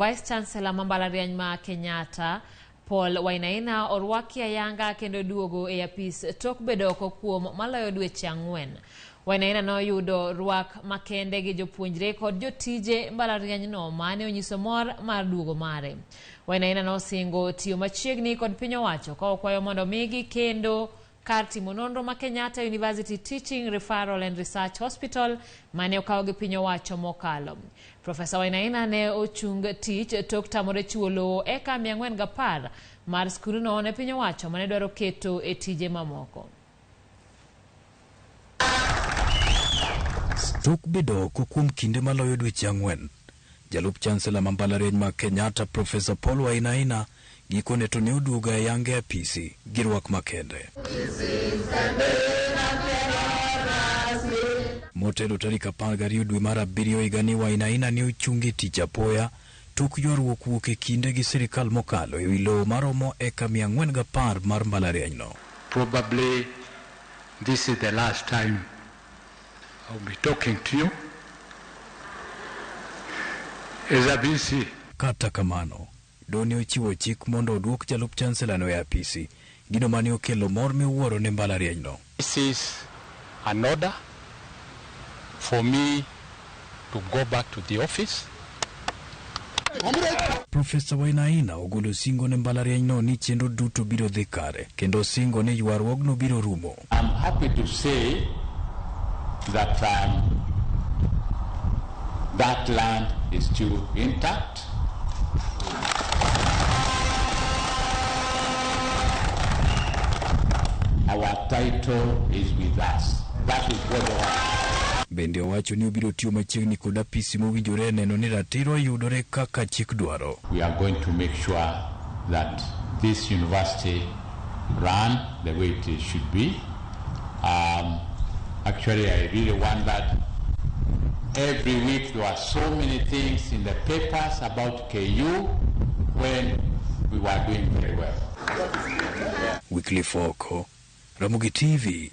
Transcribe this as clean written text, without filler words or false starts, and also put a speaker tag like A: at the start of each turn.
A: Vice Chancellor ma mbalariany ma Kenyatta, Paul Wainaina orwaki ayanga kendo duogo e apis tok bedo oko kuom maloyo dweche ang'wen. Wainaina noyudo rwak makende gi jopuonjre kod jotije mbalarianyno mane onyiso mor mar duogo mare. Wainaina nosingo tiyo machiegni kod piny owacho ka okwayo mondo migi kendo kar timo nonro ma Kenyatta University Teaching Referral and Research Hospital mane okaw gi piny owacho mokalo. Profesa Wainaina ne ochung tich tok tamore chiwo lowo eka 410 mar skundno ne piny owacho mane dwaro keto e tije mamoko.
B: Tok bedo oko kuom kinde maloyo dweche ang'wen, jalup chancellor ma mbalariany ma Kenyatta Profesa Paul Wainaina gikone to ne oduogo ayanga e apisi gi rwak makende. Motelo tarik 12 dwe mar abiriyo higani Wainaina ne ochung e tich apoya tok ywaruok wuok e kinde gi sirikal mokalo ewi lowo maromo eka 410 mar mbalarianyno.
C: Probably this is the last time I'll be talking to you. As a VC.
B: Kata kamano, doho ne ochiwo chik mondo oduok jalup chancellor no e apisi, gino mane okelo mor miwuoro ne mbalarianyno.
C: This is an order for me to go back to the office.
B: Profesa Wainaina ogolo singo ne mbalarianyno ni chenro duto biro dhi kare kendo osingo ni ywaruogno biro rumo.
C: I'm happy to say that that land is still intact. Our title is with us. That is what they want.
B: Bende owacho ni obiro tiyo machiegni kod apisi mowinjore neno ni ratiro yudore kaka chik dwaro.
C: We are going to make sure that this university run the way it should be. Actually, I really wondered every week there were so many things in the papers about KU when we were doing very well.
B: Wycliffe Oko, Ramogi TV.